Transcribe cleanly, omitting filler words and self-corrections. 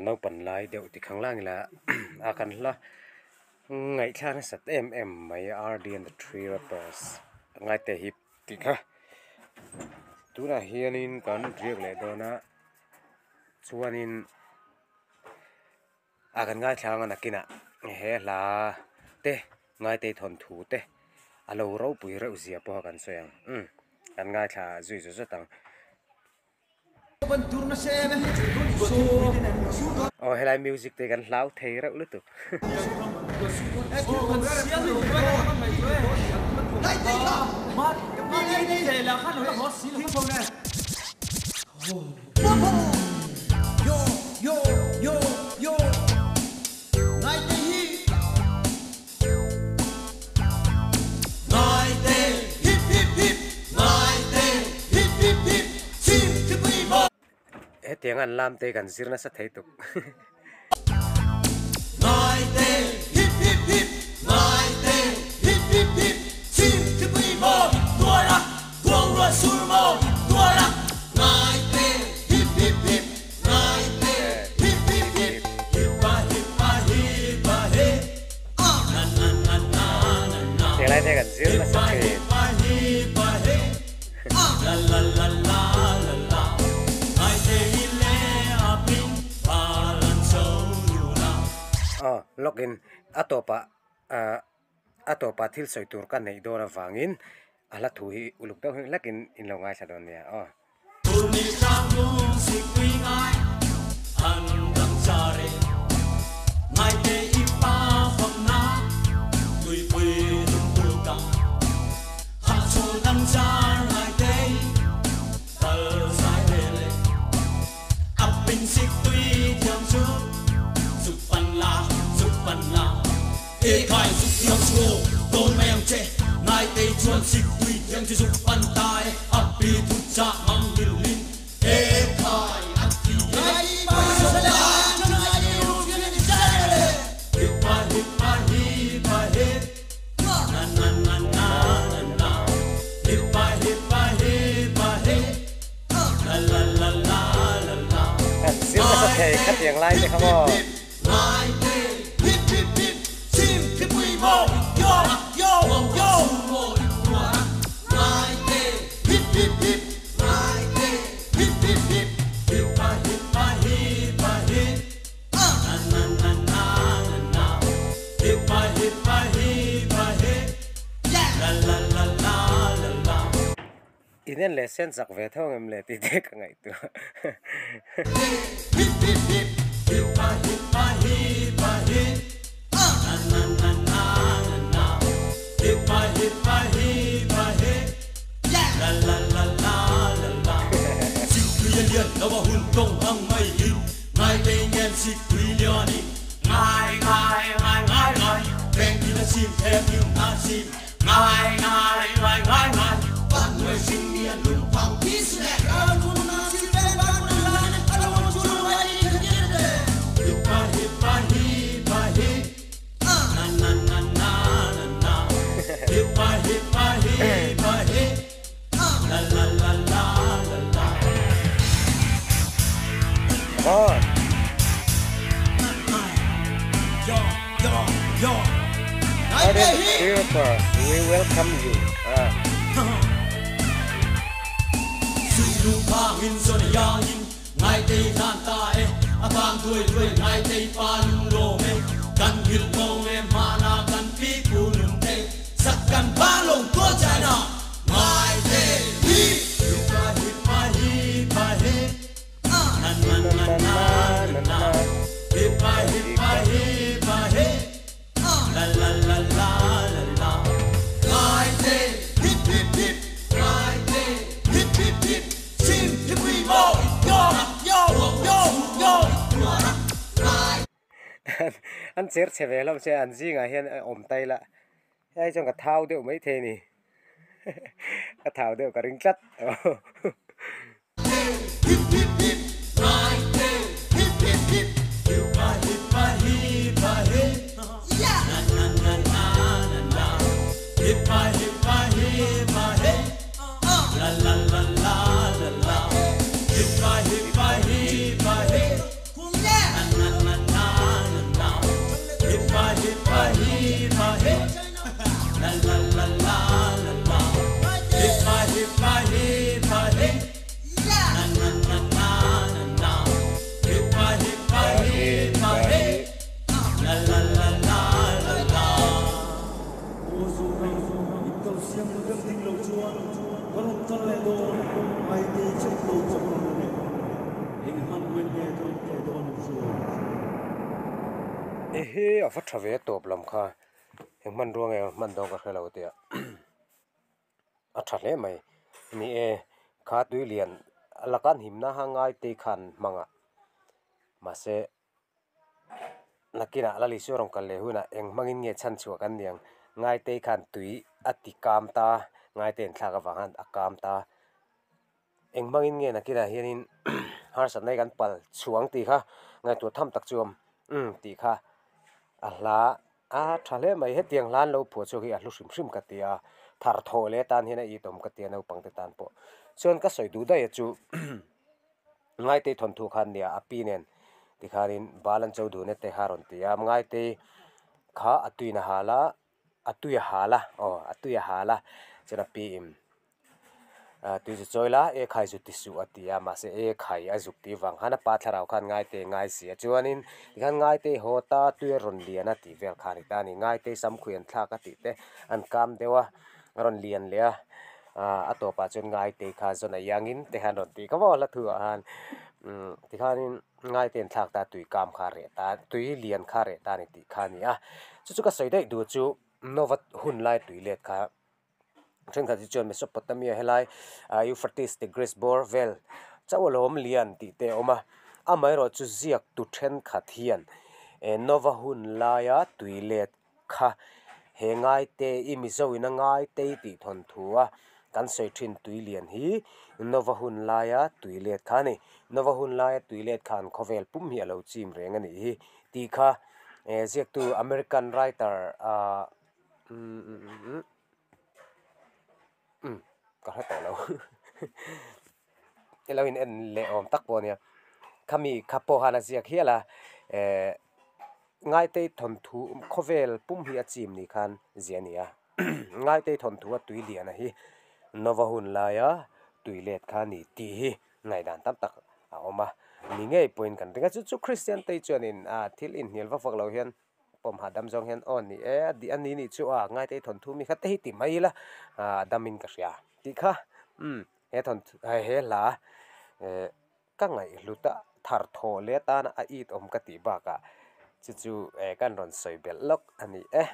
Kan naupan lai deuh ti khang lang ila a kan hla ngaihthla nasat em em mai RD and the three rappers ngaite hi tih kha tunah hianin kan riak leh dawn a chuanin a kan ngaithla ang a nakinah he hla te ngaitei thawnthu te a lo ropui reuh zia pawh a kan sawi ang umm kan ngaithla zui zawt zawt ang. Aw helai music te kan hlau thei reuh lutuk. Hetiang an lam te kan zir nasa thei tuk. Helai te kan zir nasa thin. Aw lawkin a tawpah a tawpah thil sawi tur ka neih dawn avangin a hla thu hi uluk deuh hlekin in lo ngaithla dawn nia aw. Kan zir nasa thei khatiang lai te kha maw. Inen leh sen chak ve tho ngem le tih te ka ngaihtuah. Come on. Arden Developer, we welcome you. An cher chhe ve hlawm che an zingah hian a awm ta ila hei chuan ka thau deuh maithei a ni ka thau deuh ka ring tlat. Ehe a va tha ve tawp lam kha eng hmanrua nge hman dawn ka hre lo tia a tha hle mai ni e kha tui lian a laka himna kha ngai te khan hmang a mahse nakinah la Isua rawn kal leh hunah eng hmangin nge chhan chhuah kan ni ang ngaitei khan tui a ti kam ta ngaitei an thlak avang khan a kam ta eng hmangin nge nakinah hianin harsatna hi kan pal chhuang tih kha ngaihtuah tham tak chu a awm umm tih kha a hla a tha hle mai hetiang hla an lo phuah chhuak hi a hlu hrim hrim ka ti a thar thawh leh atan hian a itawm ka ti a naupang te tan pawh chuan ka sawi duh daih a chu. Ngaitei thawnthu khan nia a pi nen tikhanin bal an cho dun e te kha a rawn ti a, Ngaitei kha a tuin a hal a, a tui a hal a, aw a tui a hal a, chuan a pi in tui chu chawi la e khai zu ti suh a ti a, mahse e khai a zuk tih vang khan a pa thlarau khan Ngaitei a ngai si a, chuanin tikhan Ngaitei haw ta tui a rawn lian a tih vel kha a ni ta a ni, Ngaitei samkhui an thlak a tih te an kam deuh a. A rawn lian leh a, aah a tawpah chuan ngaitei kha zawn a iangin te khan rawn tih ka maw hla thu ah khan umm tikhanin ngaitei an thlak ta tui kam kha a reh ta tui lian kha a reh ta a ni tih kha a ni a, chu chu ka sawi daih duh chu Nova hun lai tui let kha thenkhat hi chuan Mesopotamia helai ah Euphrates Tigris bawr vel chauh alawm lian tih te a awm a, amaherawhchu ziak tu thenkhat hian Nova hun laia tui let kha he ngaite i Mizo in a ngaitei tih thawnthu a kan sawi thin tui lian hi Nova hun laia tui let kha a ni. Nova hun laia tui let khan khawvel pum hi a lo chim reng a nih hi tih kha ziaktu American writer ah umm umm ka hre tawh lo i lo in en leh awm tak pawh a nia khami kha pawh khan a ziak hial a eh. Ngaitei thawnthu khawvel pum hi a chim ni khan zia a ni a, Ngaitei thawnthu a tui liana hi Nova hun laia tui let kha a ni tih hi ngaihdan tam tak a awm a, ni ngei pawhin kan ring a, chu chu Kristian tei chuanin thil inhnial vak vak lo hian pawm hahdam zawng hian aw ni e a dih a ni nih chu a Ngaitei thawnthu mi kha te hi ti mai ila a damin ka hria tih kha umm he thawnthu he hla eh. Ka ngaihhlut a, thar thawh leh atana a it awm ka tih bakah chu chu eh kan rawn sawi belh lawk a ni e.